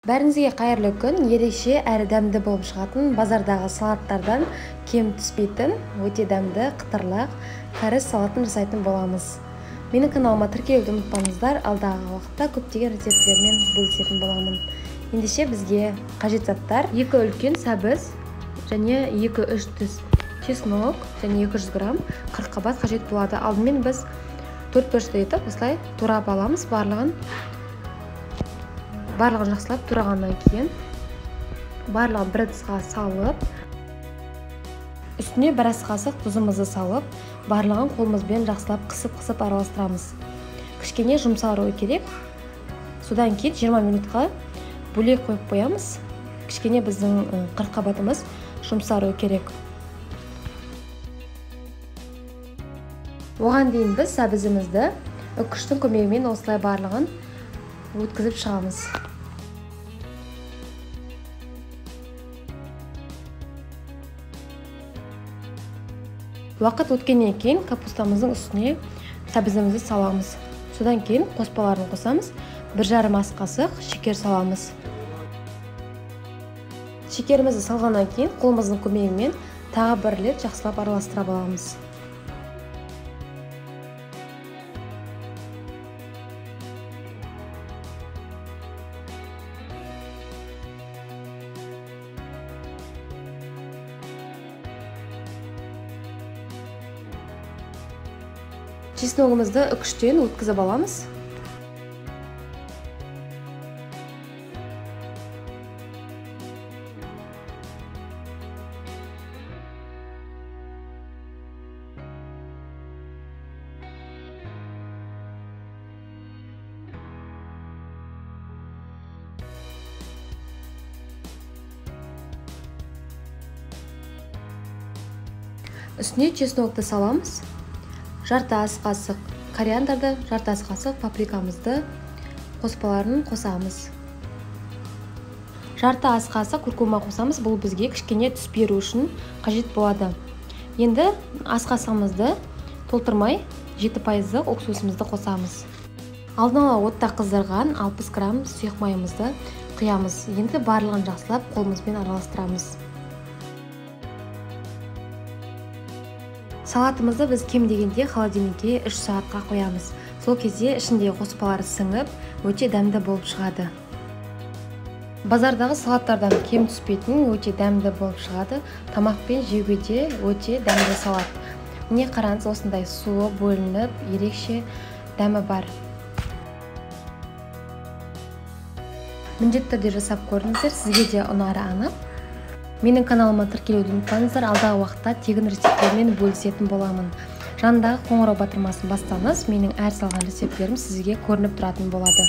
Бәріңізге қайырлы күн. Ерекше әрі дәмді болып шығатын, базардағы салаттардан кем түспейтін өте дәмді қытырлақ кәріс салатын жасайтын боламыз. Менің каналыма тіркелуді ұмытпаңыздар. Алдағы уақытта көптеген рецептілермен бөлісетін боламын. Ендеше бізге қажет заттар: 2 үлкен сәбіз және 2-3 тіс чеснок және 200 грамм қырыққабат қажет болады. Алдымен біз 4 бұрышты етіп осылай турап аламыз. Барлығын жақсылап турағаннан кейін барлығын бір ыдысқа салып, үстіне бір ас қасық тұзымызды салып, барлығын қолымызбен жақсылап қысып-қысып араластырамыз. Кішкене жұмсаруы керек. Содан кейін 20 минутқа бөлек қойып қоямыз. Кішкене біздің қырыққабатымыз жұмсаруы керек. Оған дейін біз сәбізімізді үккіштің көмегімен осылай барлығын өткізіп шығамыз. Уақыт өткеннен кейін капустамыздың үстіне сәбізімізді саламыз. Содан кейін қоспаларын қосамыз. 1,5 ас қасық шекер саламыз. Шекерімізді салғаннан кейін қолымыздың көмегімен тағы бір рет жақсылап араластыра аламыз. Чесногымызды үкіштен өткізіп аламыз. Үстіне чеснокты саламыз. Жарты ас қасық кориандрды, жарты ас қасық паприкамызды, қоспаларын қосамыз. Жарты ас қасық куркума қосамыз. Бұл бізге кішкене түс беру үшін қажет болады. Енді ас қасығымызды толтырмай 7% уксусымызды қосамыз. Алдын ала отта қыздырған 60 грамм сұйық майымызды құямыз. Енді барлығын жақсылап қолымызбен араластырамыз. Салатымызды біз кем дегенде холодильникке 3 сағатқа қоямыз. Сол кезде ішіндегі қоспалар сіңіп, өте дәмді болып шығады. Базардағы салаттардан кем түспейтін өте дәмді болып шығады. Тамақпен жеуге де өте дәмді салат. Міне қараңыз, осындай суы бөлініп, ерекше дәмі бар. Міндетті түрде жасап көріңіздер, сізге де ұнары анық. Менің каналыма тіркелуді ұмытпаңыздар. Алдағы уақытта тегін рецепттермен бөлісетін боламын. Жанындағы қоңырау батырмасын бассаңыз, менің әр салған рецепттерім сізге көрініп тұратын болады.